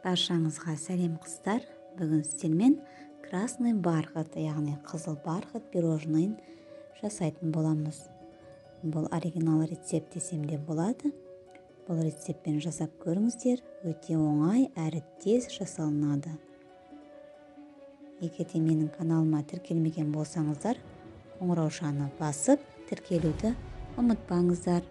Баршаңызға сәлем, қыздар. Бүгін сіздермен красный бархат, яғни қызыл бархат пирожныйын жасайтын боламыз. Бұл оригинал рецепт десем де болады. Бұл рецептпен жасап көріңіздер, өте оңай әрі тез жасалынады. Егер де менің каналыма тіркелмеген болсаңыздар, қоңыраушаны басып тіркелуді ұмытпаңыздар.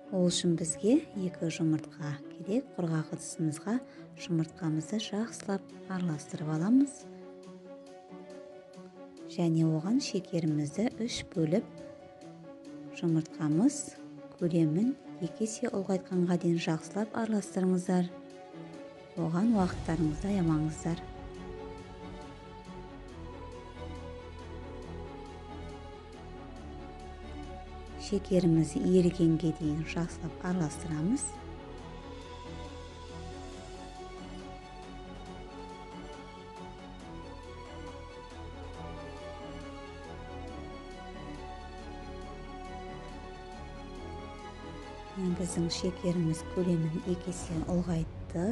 Ол үшін бізге 2 жұмыртқа керек. Құрғақ ыдысымызға жұмыртқамызды жақсылап араластырып аламыз. Және оған шекерімізді 3 бөліп, жұмыртқамыз көлемін 2 есе ұлғайтқанға дейін жақсылап араластырыңыздар. Оған уақыттарыңызды аямаңыздар. Шекеріміз ерігенге дейін жақсылап араластырамыз. Біздің шекеріміз көлемін 2 есе ұлғайтты.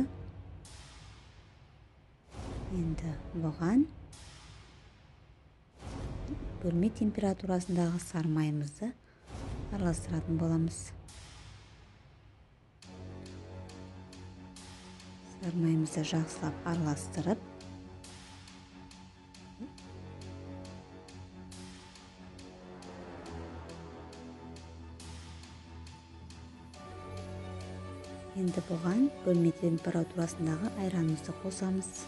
Енді бұған бөлме температурасындағы сармайымызды араластыратын боламыз. Сармайымызды жақсылап араластырып, енді бұған бөлме температурасындағы айранымызды қосамыз.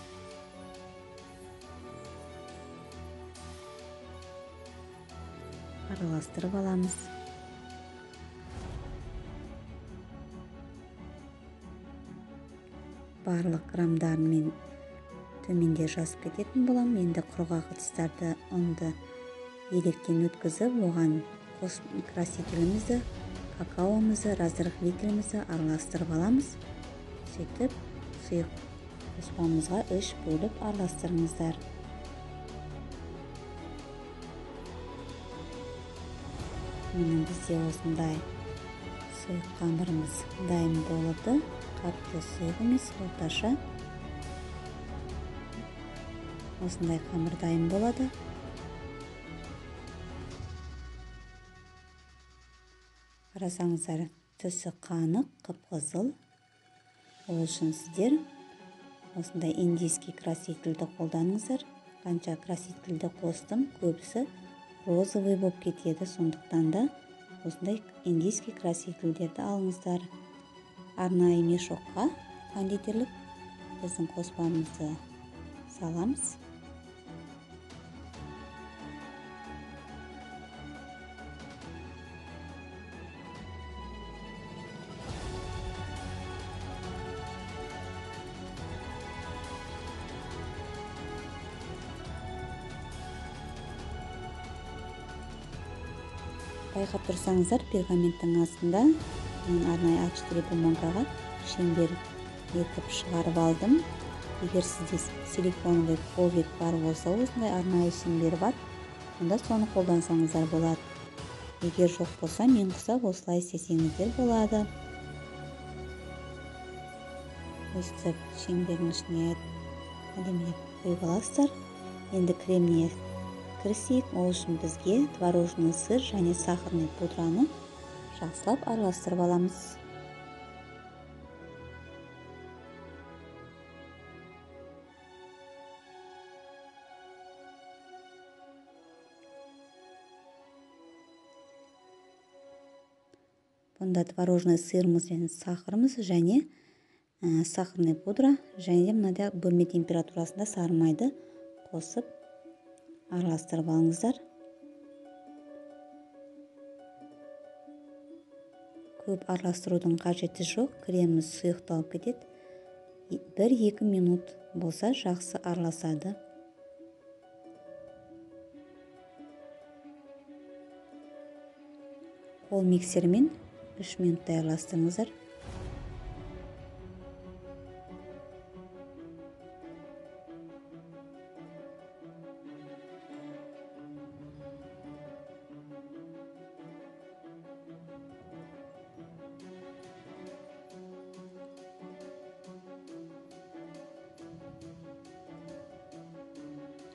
Араластырып аламыз. Барлық грамдарын мен төменде жазып кететін боламын. Енді құрғақ ыдыстарды ұнды електен өткізіп, оған красителімізді, какаомызды, разрыхлителімізді араластырып аламыз. Сөйтіп сұйық қоспамызға 3 бөліп араластырыңыздар. Міне бізде осындай сұйық қамырымыз дайын болады. Қатты сұйық емес, орташа. Осындай қамыр дайын болады. Қарасаңыздар, түсі қанық, қып-қызыл. Ол үшін сіздер осындай индийский красительді қолданыңыздар. Қанша красительді қостым, көбісі розовый болып кетеді. Сондықтан да осындай индийский красительдерді алыңыздар. Арнайы мешокқа кондитерлік біздің қоспамызды саламыз. Байқап тұрсаңыздар, пергаменттің астында мен арнайы А4 бумагаға шеңбер етіп шығарып алдым. Егер сізде силиконовый коврик бар болса, осындай арнайы шеңбер бар, онда соны қолдансаңыздар болады. Егер жоқ болса, мен құсап осылай істесеңіздер болады. Өстіп шеңбердің ішіне әдемілеп құйып аласыздар. Енді креміне кірісейік. Ол үшін бізге творожный сыр және сахарный пудраны жақсылап араластырып аламыз. Бұнда творожный сырымыз және сахарымыз және сахарный пудра және де мынадай бөлме температурасында сары майды қосып араластырып алыңыздар. Көп араластырудың қажеті жоқ, креміміз сұйықталып кетеді. 1-2 минут болса жақсы араласады. Қол миксермен 3 минуттай араластырыңыздар.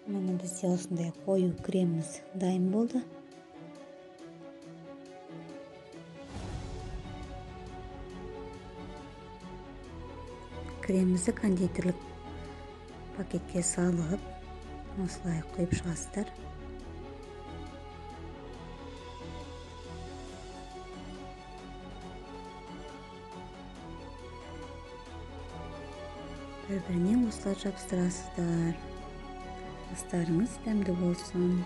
Міне, бізде осындай қою креміміз дайын болды. Кремімізді кондитерлік пакетке салып, осылай құйып шығасыздар. Бір-біріне осылай жабыстырасыздар. Астарыңыз дәмді болсын.